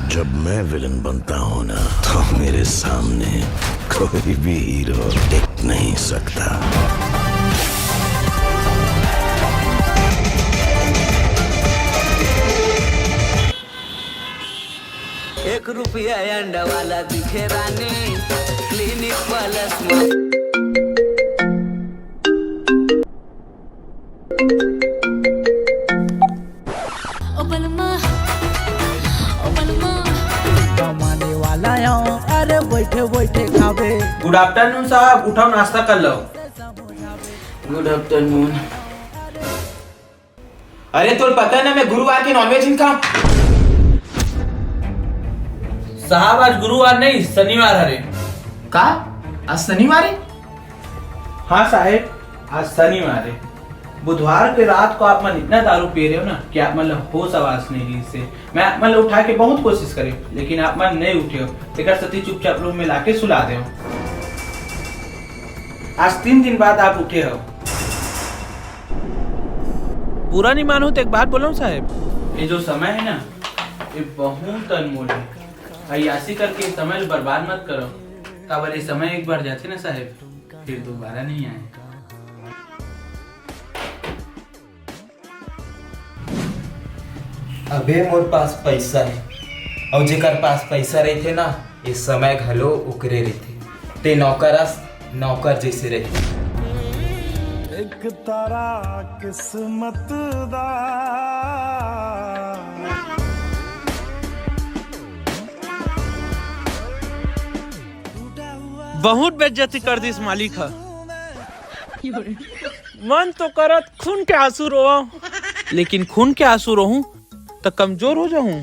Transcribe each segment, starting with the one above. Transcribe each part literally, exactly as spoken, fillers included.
जब मैं विलन बनता हूँ ना, तो मेरे सामने कोई भी हीरो टिक नहीं सकता। एक रुपया अंडा वाला दिखे रानी, क्लिनिक प्लस में। ओ बलमा, ओ बलमा। कमाने वाला आऊं, अरे बैठे बैठे खावे। गुड आफ्टरनून साहब, उठाओ, नाश्ता कर लो। गुड आफ्टरनून। अरे, तोला पता है ना, मैं गुरुवार के नॉनवेज नहीं खाऊं। साहब, आज गुरुवार नहीं, शनिवार हरे। का? आज शनिवार है? हाँ साहेब, आज शनिवार है। बुधवार के रात को आप मन इतना दारू पी रहे हो ना कि आप मन ला होश आवास नहीं रहिस हे। मैं आप मन ला उठाए के बहुत कोशिश करे, लेकिन आप मन नहीं उठे हो। तेकर सेती चुपचाप रूम में लाके सुला दे हो। आज तीन दिन बाद आप उठे हो। बुरा नहीं मानो तो एक बात बोलूं साहेब? ये जो समय है ना, ये बहुत अनमोल है। अय्यासी करके समय ला बर्बाद मत करो, काबर ये समय एक बार जाथे ना साहेब, फिर दोबारा नहीं आए। अबे मोर पास पैसा है, अउ जेकर पास पैसा रहिथे ना, ये समय घलो ओकरे रहिथे। ते नौकर अस, नौकर जैसे रहिथे। एक तारा किस्मत दा। बहुत बेइज्जती कर दिस मालिक ह। मन तो करत खून के आंसू रोवं, लेकिन खून के आंसू रोहूं त कमजोर हो जाहूं।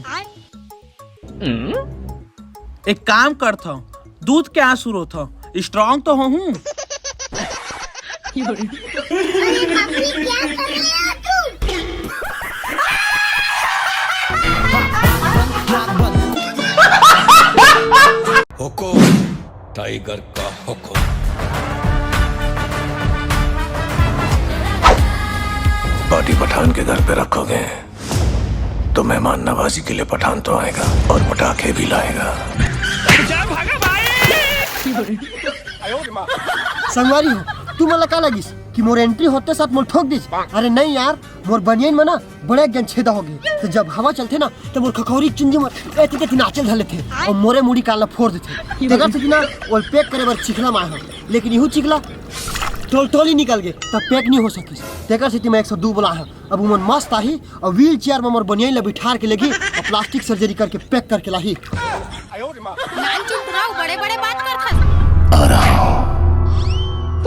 एक काम करथंव, दूध के आंसू रोथंव, स्ट्रांग तो होहूं। हुकुम, टाइगर का हुकुम। पार्टी पठान के घर पे रखोगे तो मेहमान नवाजी के लिए पठान तो आएगा और पटाखे भी लाएगा। संगवारी हो, तुमन ला का लगिस कि मोर एंट्री होते साथ मोला ठोक दिस? अरे नहीं यार, मोर बनियान में ना बड़े अकन छेदा होगे, त जब हवा चलथे ना, त मोर खखौरी चुंदी में एती तेती नाचे ल धर लेथे अउ मोरे मुड़ी कान ला फोर देथे। तेकर सेती ना ओला पैक करे बर चिखला म आए हंव, लेकिन इहू चिखला टोलटोली निकल गे, त पैक नहीं हो सकिस। तेकर सेती मैं एक सौ दू बुलाए हंव। अब उमन मस्त आही अउ व्हील चेयर म मोर बनियान ला बिठार के लेगी अउ प्लास्टिक सर्जरी करके पैक करके लाही। नानचुन टुरा, बड़े बड़े बात करथस। आ रहा हूँ।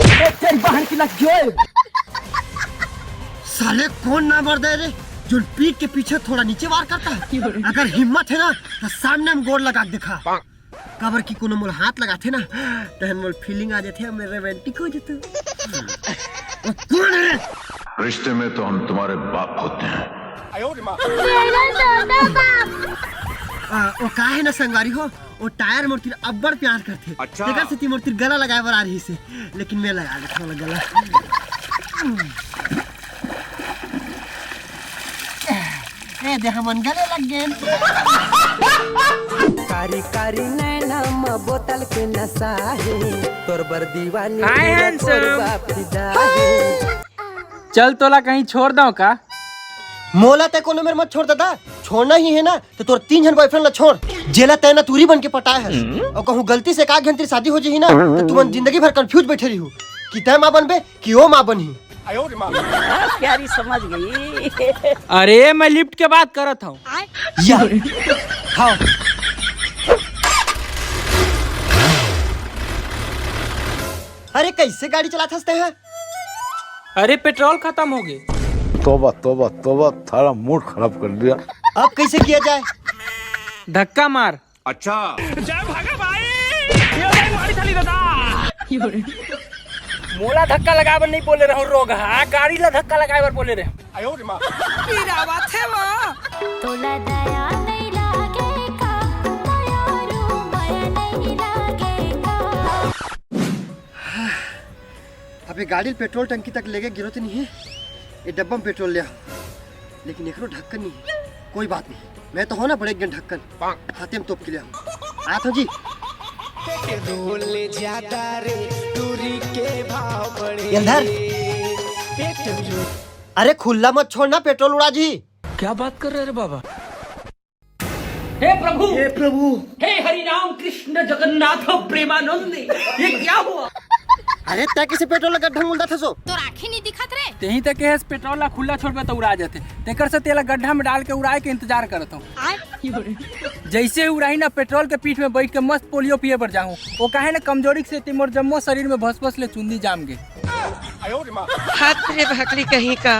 ए, तेरी बहन की लग गई। साले कौन नामर्द है रे, जो पीठ के पीछे थोड़ा नीचे वार करता है? अगर हिम्मत है ना, तो सामने में गोड़ लगा के दिखा। काबर कि कोनो मोला हाथ लगाथे ना, तहन मोला फीलिंग आ जाथे, मैं रोमांटिक हो जाथंव। वो कौन है? रिश्ते में तो हम तुम्हारे बाप होते हैं। आ, वो का है ना संगवारी हो, वो टायर मोर तीर अब्बड़ प्यार करथे। अच्छा। तेकर सेती मोर तीर गला लगाए बर आ रहिस हे, लेकिन मैं लगा लेथंव गला। ए दे, हमन गले लग गेन। कारी कारी नैना म बोतल के नशा हे, तोर बर दीवानी हाय पूरा handsome। तोर बाप फिदा हे। चल, तोला कहीं छोड़ दंव का? मोला तैं कोनो मेर मत छोड़ ददा, छोड़ना ही है ना, त तोर तीन झन बॉयफ्रेंड ला छोड़, जेला तैं ना टूरी बन के पटाए हस। अउ कहूँ गलती से एक आध झन तीर शादी हो जही ना, त तुमन जिंदगी भर कंफ्यूज बैठे रहिहू कि तैं माँ बनबे कि ओ माँ बनही। प्यारी समझ गई। अरे, मैं लिफ्ट के बात करत हंव। या। हाँ। अरे, कैसे गाड़ी चलाथस तैं ह? अरे, पेट्रोल खत्म होगे। तोबा, तोबा, तोबा, थारा मूड खराब कर दिया। अब कैसे किया जाए? धक्का मार। अच्छा। जय भागा भाई। ये भाई मारी थाली दादा। मोला धक्का लगाए बर नहीं बोले रहंव, रोगहा गाड़ी ला धक्का लगाए बर बोले रहंव। पीरा बात है वो। तोला दया नहीं लागे का, दया रू मया नहीं लागे का। मैं गाड़ी ल पेट्रोल टंकी तक लेगे गिरो तो नहीं है, ये डब्बा में पेट्रोल ले आऊँ, लेकिन एकरो ढक्कन नहीं है। कोई बात नहीं, मैं तो हो ना बड़े एक ढक्कन, हाथे में तोप के ले आऊँ। आत हो जी। पेट्रोल ज्यादा रे, दूरी के भाव बढ़े। ये ल धर। पेट्रोल। अरे खुल्ला मत छोड़ ना, पेट्रोल उड़ा जी। क्या बात कर रहे रे बाबा? हे प्रभु, हे प्रभु। हे हरि राम कृष्ण जगन्नाथ प्रेमानंद, ये क्या हुआ? अरे तैं कइसे पेट्रोल ला गड्ढा में उलदत हस ओ? तोर आँखी नहीं दिखत रे? तेही तक के पेट्रोल ला खुल्ला छोड़बे त उड़ा जाथे, तेकर से तेला गड्ढा में डाल के उड़ाए के इंतजार करत हूँ। जैसे ही उड़ाही ना, पेट्रोल के पीठ में बैठ के मस्त पोलियो पिए बर जाहूँ। वो काहे ना, कमजोरी के सेती मोर जम्मो शरीर में भस भस ले चुंदी जाम गे। हाथ रे भकली कहीं का।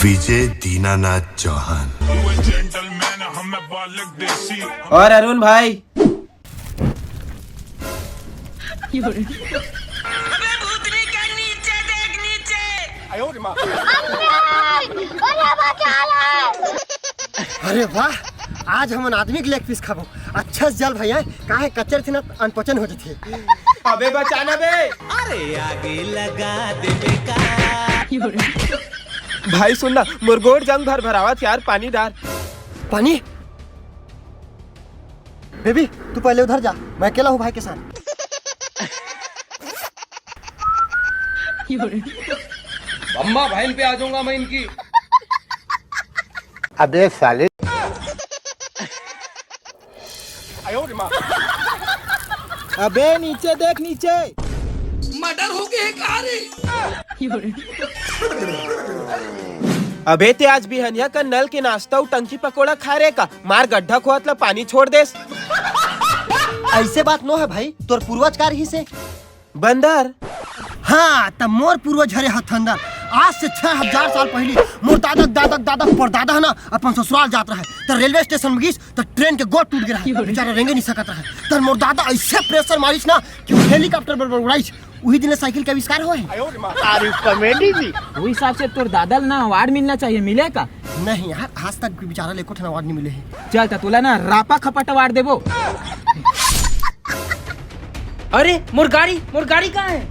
विजय दीनानाथ चौहान। और अरुण भाई। अरे वाह, आज हमन आदमी के लेग पीस खाबो। अच्छा से जल भैया, काहे कच्चर थे ना, अनपचन हो जथे। अबे बचाना बे। अरे आगे लगा देबे का। भाई सुन ना, मोर गोड़ जंग भर भरावत यार, पानी डार। पानी? बेबी, तू पहले उधर जा, मैं अकेला हूँ भाई के साथ। अम्मा बहन पे आ जाऊंगा मैं इनकी। अबे साले। अबे नीचे देख, नीचे। मर्डर हो गए का रे? अबे ते आज बिहनिया का नल के नाश्ता अउ टंकी पकोड़ा खा रे का? मार गड्ढा खोत ला पानी छोड़ देस। ऐसे बात नो है भाई, तोर पूर्वज का रहिसे? बंदर। हाँ, त मोर पूर्वज हरे हथंदर। आज से छह हजार साल पहली मोर दादक, दादक, दादक, परदादा ह ना अपन ससुराल जात रहे, त रेलवे स्टेशन में गिस, त ट्रेन के गोड़ टूट गे रहे। बेचारा रेंगे नहीं सकत रहे। त मोर दादा ऐसे प्रेशर मारिस ना कि वो हेलीकॉप्टर बरोबर उड़ाइस। उही दिन ले साइकिल के आविष्कार होए हे। अरे कॉमेडी जी। वो हिसाब से तोर दादा ल ना अवार्ड मिलना चाहिए, मिले का? नहीं यार, आज तक बेचारा ल एको ठन अवार्ड नहीं मिले हे। चल त तोला ना रापा खपट अवार्ड देबो। अरे मोर गाड़ी, मोर गाड़ी कहाँ है?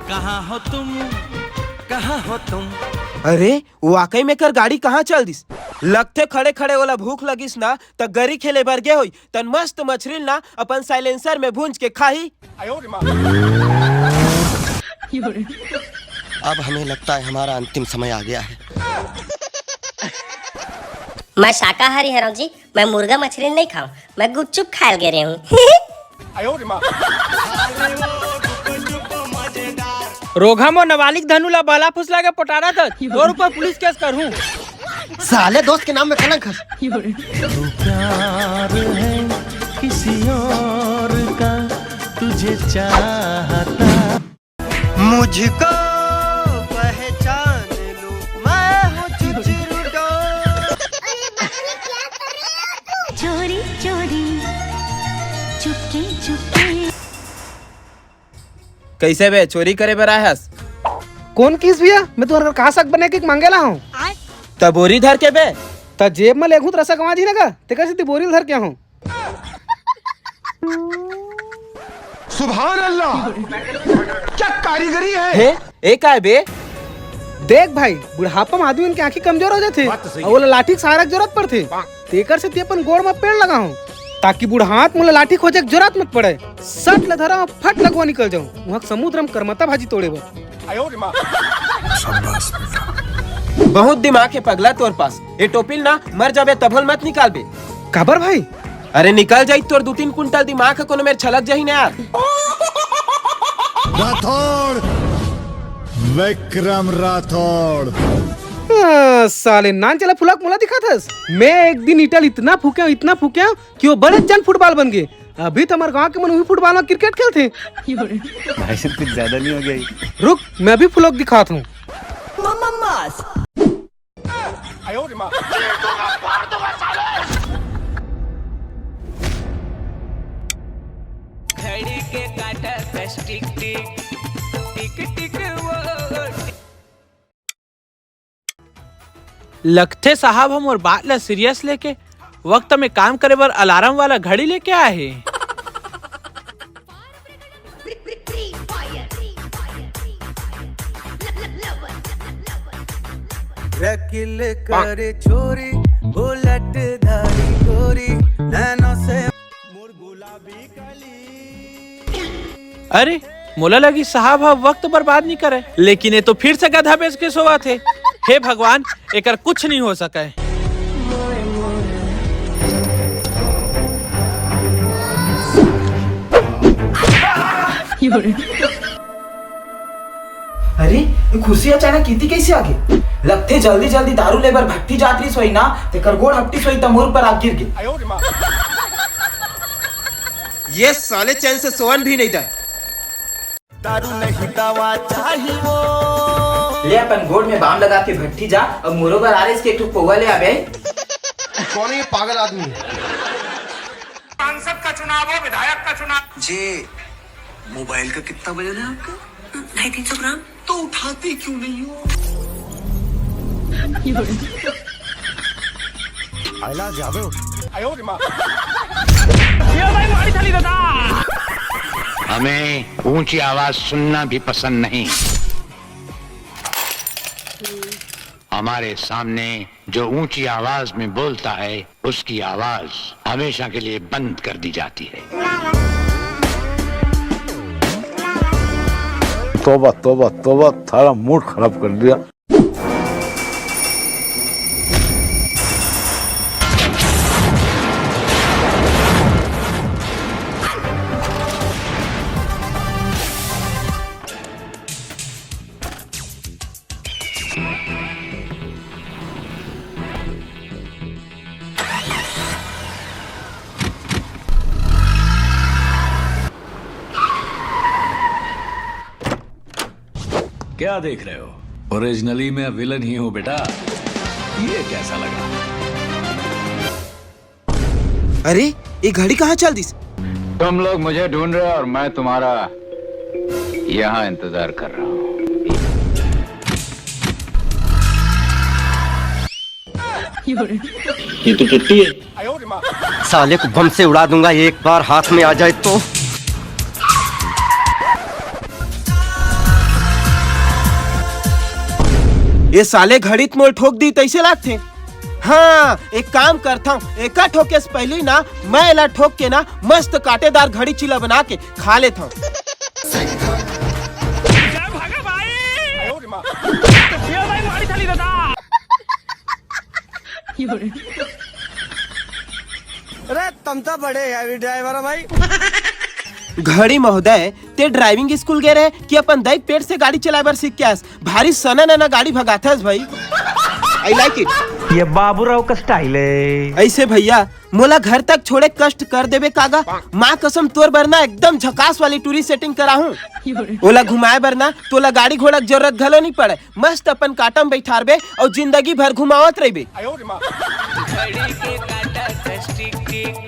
कहाँ हो तुम, कहाँ हो तुम? अरे वाकई में कर गाड़ी कहाँ चल दिस? लगथे खड़े खड़े ओला भूख लगिस ना, त गरी खेले बर गे होई, तन मस्त मछरी ल ना अपन साइलेंसर में भूंज के खाही। अब हमें लगता है हमारा अंतिम समय आ गया है। मैं शाकाहारी हरौं जी, मैं मुर्गा मछली नहीं खाऊं, मैं गुपचुप खायल गे रहे हूँ। रोगहा मोर नाबालिग धनु ला बहला फुसला के पोटारा त तोर ऊपर पुलिस केस करहूं। साले दोस्त के नाम में कलंक हस। प्यार है किसी और का, तुझे चाहता। मुझको पहचान लो, मैं हूँ चुचुरुटो। चोरी चोरी चुपके चुपके। कैसे बे, चोरी करे बर आए हस? कौन किस भैया? मैं तुम्हारे घर कहाँ शक बने के मांगे ला हूँ। त बोरी धर के बे। त जेब में लेगूं त रसा गंवा जी ना का, तेकर सेती बोरी धर के हूँ। सुभान अल्लाह, क्या कारीगरी है। हे, ए काय बे? देख भाई, बुढ़ापा में आदमी के आंखी कमजोर हो जाथे, बात तो सही अउ है। ओला लाठी के सहारा के जरूरत पड़थे। तेकर सेती अपन गोड़ में पेड़ लगाहूं, ताकि बुढ़ात मोला लाठी खोजे के जरूरत मत पड़े। सट ल धरा, फट लगवा निकल जाऊं, वहां समुद्र में करमता भाजी तोड़े बर। बहुत दिमाग है पगला तोर पास, ए टोपी ल ना मर जाबे तभो ल मत निकालबे। काबर भाई? अरे निकल जाई तोर दू तीन कुंटल दिमाग ह कोनो मेर छलक जाही ना यार। राठौड़, विक्रम राठौड़। आ, साले नान चला फुलक मोला दिखाथस। मैं एक दिन ईटा ल इतना फूक्या, इतना फूक्या कि वो बड़े जन फुटबॉल बन गे। अभी तो हमर गांव के मन उही फुटबॉल में क्रिकेट खेलथे। भाई साहब, कुछ ज्यादा नहीं हो गया ये? रुक, मैं अभी फुलक दिखात हूँ। घड़ी के काटा कस टिक टिक, टिक टिक वो। लगथे साहब ह मोर बात ल सीरियस लेके वक्त में काम करे बर अलार्म वाला घड़ी लेके आए हे। रकिल करे छोरी, बुलेट धारी गोरी, नैनों से अरे, मोला लगी साहब ह वक्त बर्बाद नहीं करे, लेकिन ये तो फिर से गधा बेच के सोवत हे। हे भगवान, एकर कुछ नहीं हो सके। अरे, ये खुशी अचानक इती कैसे आ गई? लगथे जल्दी जल्दी दारू लेबर भट्टी जात रहिस होही ना, तेकर गोड़ हपटिस होही त मोर ऊपर आ गिर गे। ये साले चैन से सोवन भी नहीं दे। दारू नहीं दवा चाही वो। ले अपन गोड़ में बाम लगा के भट्टी जा, अब मोरो बर आर एस के एक ठो पौवा ले आबे। कौन है ये पागल आदमी? सांसद का चुनाव हो, विधायक का चुनाव। जी, मोबाइल का कितना वजन है आपका? ढाई तीन सौ ग्राम। तो उठाते क्यों नहीं हो? आइला जाबे। हमें ऊंची आवाज सुनना भी पसंद नहीं। हमारे सामने जो ऊंची आवाज में बोलता है, उसकी आवाज हमेशा के लिए बंद कर दी जाती है। तोबा, तोबा, तोबा, थारा मूड खराब कर दिया। क्या देख रहे हो? ओरिजिनली मैं विलन ही हूँ बेटा। ये कैसा लगा? अरे, ये घड़ी कहाँ चल दिस? तुम लोग मुझे ढूंढ रहे हो और मैं तुम्हारा यहाँ इंतजार कर रहा हूँ। ये तो टट्टी है। साले को बम से उड़ा दूंगा एक बार हाथ में आ जाए तो। ये साले घड़ी त मोल ठोक दी तैसे लागथे। हाँ, एक काम करथव, एका ठोके से पहली ना मैं एला ठोक के ना मस्त कांटेदार घड़ी चिला बना के खा लेथव। अरे, तम तो बड़े हैवी ड्राइवर हो भाई। घड़ी महोदय, ते ड्राइविंग स्कूल गे रहे कि अपन दाई पेट से गाड़ी चलाए बर सीख के आस? भारी सना नना गाड़ी भगाथस भाई। I like it। ये बाबूराव का स्टाइल है। ऐसे भैया, मोला घर तक छोड़े कष्ट कर देबे कागा? माँ कसम, तोर बर ना एकदम झकास वाली टूरी सेटिंग कराहूँ। ओला घुमाए बर ना तोला गाड़ी घोड़ा के जरूरत घलो नहीं पड़े। मस्त अपन कांटा म बइठारबे अउ जिंदगी भर घुमावत रहिबे।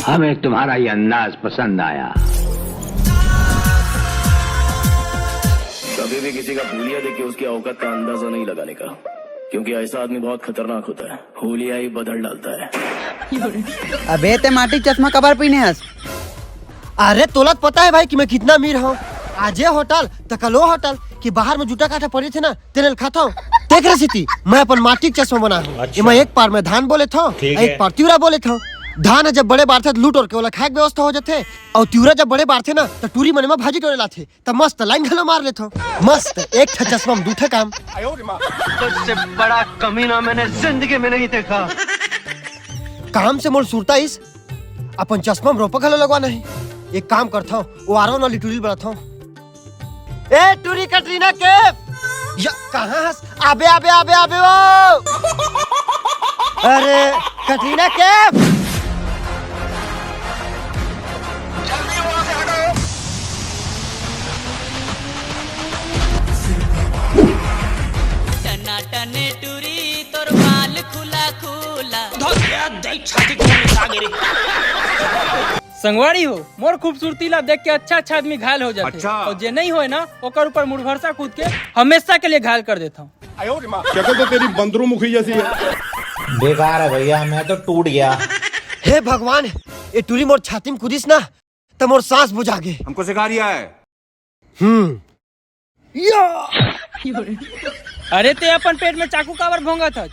हमें तुम्हारा ये अंदाज पसंद आया। कभी भी किसी का भूलिया देख के उसकी औकात का अंदाजा नहीं लगाने का, क्योंकि ऐसा आदमी बहुत खतरनाक होता है, हुलिया ही बदल डालता है। अबे ते माटी चश्मा कबर पहने हस? अरे तोला तो पता है भाई कि मैं कितना अमीर हूँ। आज ये होटल त कल वो होटल कि बाहर में जूठा काठा पड़े थे ना, तेने ल खाथव। तेकरे सेती मैं अपन माटी के चश्मा बनाए हूँ। अच्छा। एमा एक पार में धान बोले थव, ठीक एक है। पार तिवरा बोले थव। धान ह जब बड़े बाढ़थे त लू टोर के ओला खाए के व्यवस्था हो जाथे, अउ तिवरा जब बड़े बाढ़थे ना त टूरी मन एमा भाजी टोरे लाथे, त मस्त लाइन घलो मार लेथव। मस्त एक ठा चश्मा में दू ठा काम। तुझसे बड़ा कमीना मैंने जिंदगी में नहीं देखा। काम से मोर सुरता इस अपन चश्मा में रोपा घलो लगवाना है। एक काम करथव, वो आर वन वाली टूरी ल बलाथव। ए टूरी कटरीना कैफ, या कहाँ हस? आबे, आबे, आबे, आबे वो। अरे कटरीना कैफ। टना टने टूरी तोर बाल खुला खुला। धक, या दई छाती के मुंह में आ गिरी। संगवारी हो, मोर खूबसूरती ला देख के अच्छा अच्छा आदमी घायल हो जाथे। अच्छा। अउ जे नहीं होए ना, ओकर ऊपर मुड़भरसा कूद के हमेशा के लिए घायल कर देथव। शक्ल तो तेरी बंदरू मुखी जैसी है। बेकार है भैया, मैं तो टूट गया। हे भगवान, ये टूरी मोर छाती में कूदिस ना, त मोर सांस बुझा गे। हमको सिखा रिया है। हम्म। या! अरे, ते अपन पेट में चाकू काबर भोंगत हस?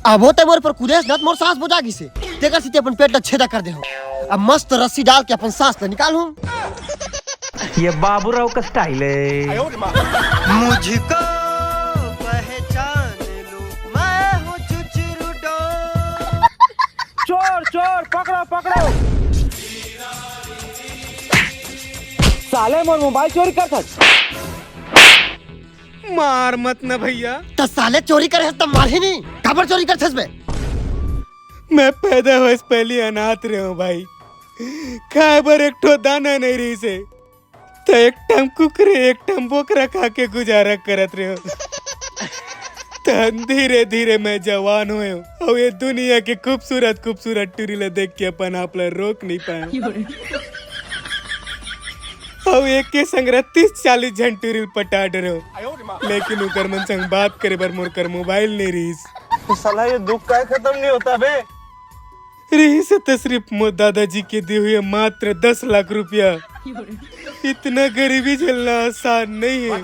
अबो ते मोर पर कूदेस ना, त मोर सांस बुझा गिसे। तेकर सेती अपन पेट ला छेदा कर दे हूँ। अब मस्त रस्सी डाल के अपन सांस ला निकाल हूँ। ये बाबूराव का स्टाइल है। मुझको पहचान लो, मैं हूँ चुचुरू डॉन। चोर, चोर, पकड़ो, पकड़ो। साले मोर मोबाइल चोरी करथस। मार मत न भैया। त साले चोरी करे हस त मार ही नहीं। काबर चोरी करथस बे? मैं पैदा होए से पहले अनाथ रहे हूँ भाई। खाए बर एक ठो दाना नहीं रहिसे। त एक ठम कुकरी, एक ठम बोकरा खा के गुजारा करत रहे हूँ। त धीरे धीरे मैं जवान होए हूँ। अउ ये दुनिया के खूबसूरत खूबसूरत टूरी ला देख के अपन आप ला रोक नहीं पाए हूँ। अउ एके संग तीस चालीस झन टूरी ल पटा डरेंव, लेकिन उकर मन संग बात करे बर मोर कर मोबाइल नइ रिहिस। तो साला ये दुख काय खत्म नहीं होता बे? रिहिस त सिर्फ मोर दादाजी के दिए हुए मात्र दस लाख रुपया। इतना गरीबी झेलना आसान नहीं है।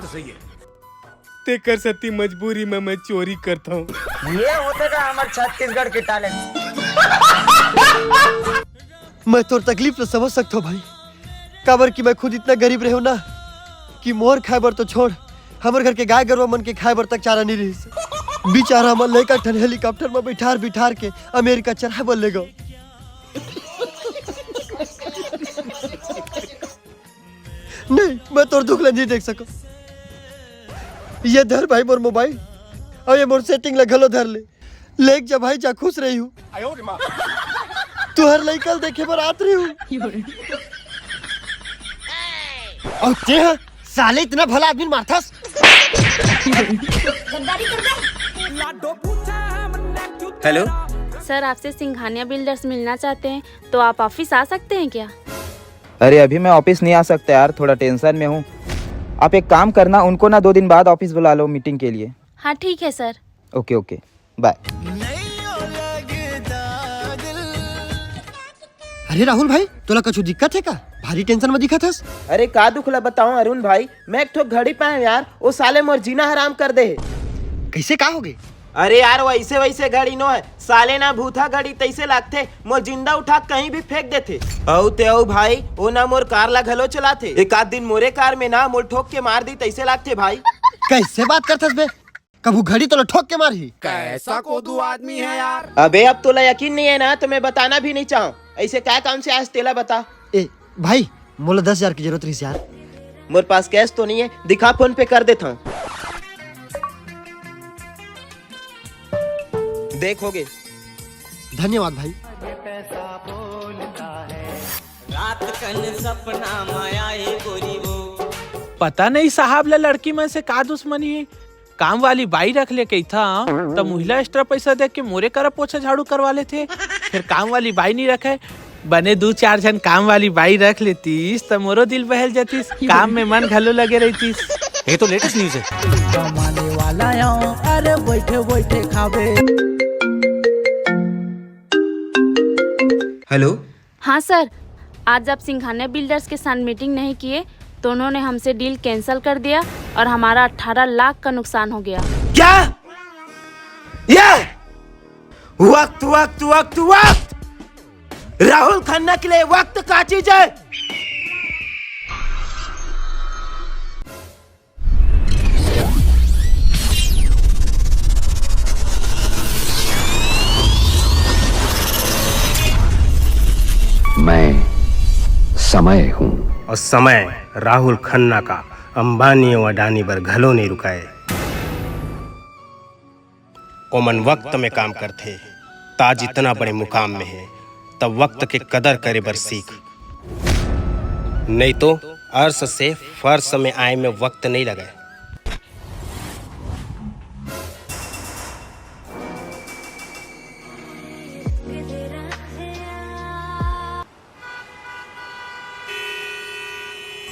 तेकर सेती मजबूरी में मैं चोरी करथंव। ये होथे का हमर छत्तीसगढ़ के टैलेंट। मैं तोर तकलीफ ल समझ सकथंव भाई, काबर कि मैं खुद इतना गरीब रहेंव ना कि मोर खाए बर तो छोड़, हमर घर के गाय गरुवा मन के खाए बर तक चारा नइ रिहिस। बिचारा मन ल एक ठन हेलीकॉप्टर में बिठार बिठार के अमेरिका चराए बर ले गंव। नहीं, मैं तोर दुख ला नहीं देख सकंव। ये धर भाई मोर मोबाइल, अउ ये मोर सेटिंग ला घलो धर ले। लेके जा भाई, जा, खुश रहिहू। तुहर लइका ल देखे बर आत रहिहू। अउ तें ह साले इतना भला आदमी ल मारथस। हेलो। सर, आपसे सिंघानिया बिल्डर्स मिलना चाहते हैं, तो आप ऑफिस आ सकते हैं क्या? अरे, अभी मैं ऑफिस नहीं आ सकता यार, थोड़ा टेंशन में हूँ। आप एक काम करना, उनको ना दो दिन बाद ऑफिस बुला लो मीटिंग के लिए। हाँ, ठीक है सर। ओके, ओके, बाय। अरे राहुल भाई, तोला कछु दिक्कत हे का? भारी टेंशन में दिखत हस। अरे का दुख ला बताऊं अरुण भाई, मैं एक ठो घड़ी पाएंव यार, ओ साले मोर जीना हराम कर दे हे। कइसे, का होगे? अरे यार, वइसे वइसे घड़ी नोहय, साले ना भूथा घड़ी तइसे लागथे, मोर जिंदा उठा के कहीं भी फेंक देथे। अउ ते अउ भाई, ओ ना मोर कार ला घलो चलाथे। एक आध दिन मोरे कार में ना मोला ठोक के मार दिही तइसे लागथे भाई। कइसे बात करथस बे? कभू घड़ी तोला ठोक के मारही। कैसा कोदू आदमी है यार। अबे अब तोला यकीन नहीं है ना तो मैं बताना भी नहीं चाहूँ। अइसे काय काम से आयस तेला बता। ए भाई, मोला दस हजार की जरूरत रहिस यार। मोर पास कैश तो नहीं है, दिखा, फोन पे कर देथंव। देख, होगे। धन्यवाद भाई। रात कन सपना में आए गोरी वो। पता नहीं साहब ला लड़की मन से का दुश्मनी हे। काम वाली बाई रख ले कहिथंव, त उही ला एक्स्ट्रा पइसा दे के मोरे करा पोछा झाड़ू करवा लेथे। फेर काम वाली बाई नइ रखय, बने दू चार झन काम वाली बाई रख लेतिस, त मोरो दिल बहल जातिस, काम में मन घलो लगे रहितिस। ये तो लेटेस्ट न्यूज है। कमाने वाला आऊं, अरे बैठे बैठे खावे। हेलो। हाँ सर, आज आप सिंघानिया बिल्डर्स के साथ मीटिंग नहीं किए, तो उन्होंने हमसे डील कैंसिल कर दिया और हमारा अठारह लाख का नुकसान हो गया। क्या? ये? वक्त, वक्त, वक्त, वक्त! राहुल खन्ना के लिए वक्त का चीज है? मैं समय हूँ। अउ समय राहुल खन्ना का अंबानी अउ अडानी बर घलो नइ रुकय। ओमन वक्त में काम करथे, त आज इतना बड़े मुकाम में हे, त वक्त के कदर करे बर सीख। नइ तो अर्श से फर्श में आए में वक्त नइ लगय।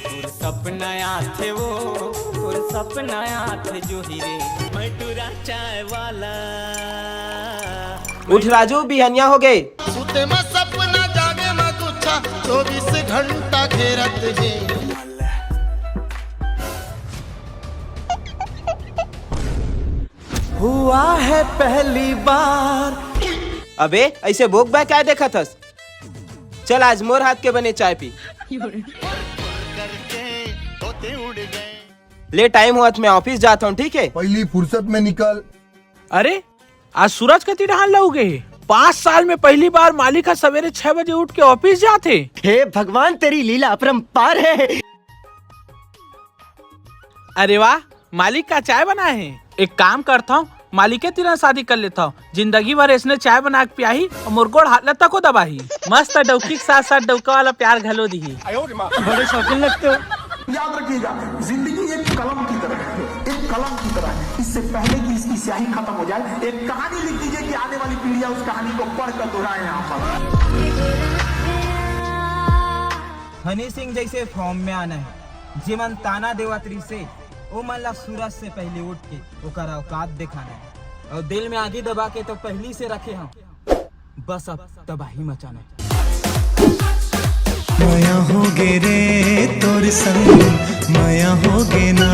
तोर सपना आथे वो, तोर सपना आथे जो ही रे। मैं टूरा चाय वाला। उठ राजू, बिहनिया होगे। तेमा सपना जागे म गुच्छा चौबीस घंटा घेरत हे। हुआ है पहली बार। अबे, ऐसे बोक बाय काय देखत हस? चल, आज मोर हाथ के बने चाय पी। ले, टाइम होवत, मैं ऑफिस जात हूँ, ठीक है? पहली फुर्सत में निकल। अरे, आज सूरज कति डहान लहू गे हे। पाँच साल में पहली बार मालिक ह सवेरे छह बजे उठ के ऑफिस जात हे। हे भगवान, तेरी लीला अपरंपार है। अरे वाह, मालिक का चाय बनाए हे। एक काम करत हूँ, मालिके तीर शादी कर लेत हूँ। जिंदगी भर इसने चाय बना के पियाही और मोर गोड़ हाथ ल तको दबाही। मस्त डौकी के साथ साथ डौका वाला प्यार घलो दिही। बड़े शौकीन लगते हो। याद रखिएगा, जिंदगी एक कलम की तरह है, एक कलम की तरह है। इससे पहले कि इसकी स्याही खत्म हो जाए, एक कहानी लिख दीजिए कि आने वाली पीढ़ियां उस कहानी को पढ़कर दोहराए यहाँ पर। हनी सिंह जैसे फॉर्म में आना है। जेमन ताना देवत रिसे, ओमन ला सूरज से पहले उठ के ओकर औकात दिखाना है। और दिल में आगी दबा के तो पहली से रखे हम, बस अब तबाही मचाना है। मया हो गे रे तोर संग, मया हो गे ना।